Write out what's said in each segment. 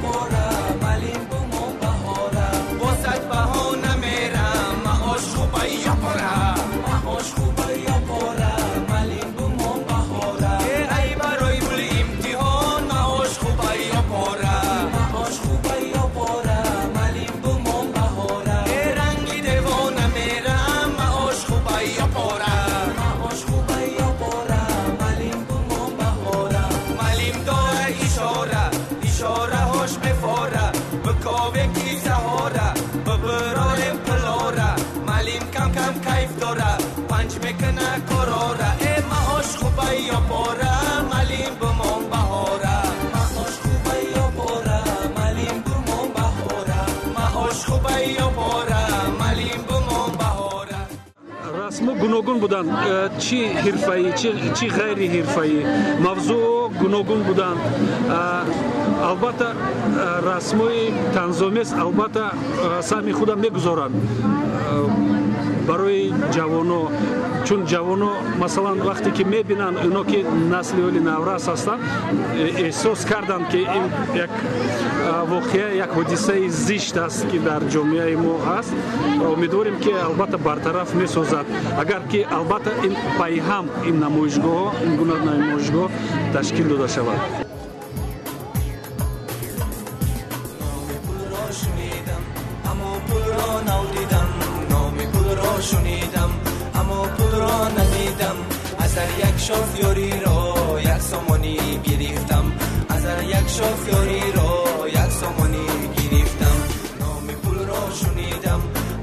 пора, малим бумон баҳора. Бо сад баҳона мерам, маош хуба ё пора, маош хуба ё пора, малим бумон баҳора. Ай барои пули имтиҳон, маош хуба ё пора, маош хуба ё пора, малим бумон баҳора. Ранги девона мерам, маош хуба ё пора, маош хуба ё пора, малим бумон баҳора. Малим дора ишора, ишораҳош мефора, биковем ки саҳора, бибирорем пилора. Малим кам кам кайф дора, панҷ мекуна корора. Э маош хуба ё пора, малим бумон баҳора, маош хуба ё пора, малим бумон баҳора, маош хуба ё пора, малим бумон баҳора. Расмҳо гуногун буданд, чӣ ҳирфаӣ, чӣ ғайриҳирфаӣ, мавзӯъ гуногун буданд. Албатта расмҳои танзомез албатта саҳми худам мегузоранд барои ҷавоно, чун ҷавоно масалан вақте ки мебинанд ино ки насли оли наврас ҳастанд, эҳсос карданд ки ин як воқеа, як ҳодисаи зишт аст ки дар ҷомеаи мо ҳаст. Умедворем ки албатта бартараф месозад, агар ки албатта ин пайҳам ин намоишгоҳҳо, ин гуна намоишгоҳ ташкил дода шавад. Аммо пулро надидам, номи пулро шунидам, аммо пулро надидам. Аз ҳар як шофёриро як сомонӣ гирифтам, аз ҳар як шофёриро як сомонӣ гирифтам. Номи пулро шунидам,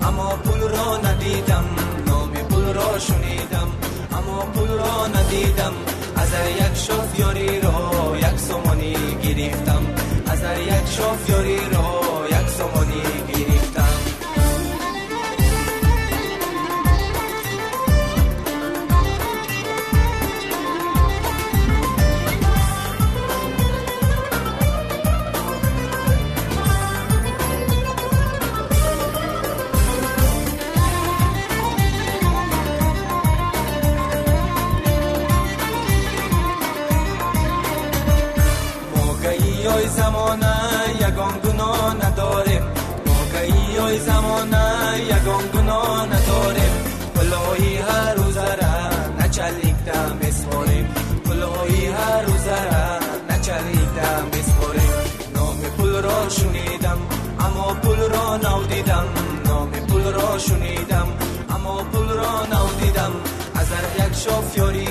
аммо пулро надидам, номи пулро шунидам, аммо пулро надидам. Аз ҳар як шофёриро як сомонӣ гирифтам, аз ҳар як шофёриро як сомонӣ гирифтам. Замона ягон гуноҳ надорем, мо гаиёи замона ягон гуноҳ надорем. Пулҳои ҳаррӯзара началикда меспорем, пулҳои ҳаррӯзара началикда меспорем. Номи пулро шунидам, аммо пулро надидам, номи пулро шунидам, аммо пулро надидам. Аз ҳар як шофёри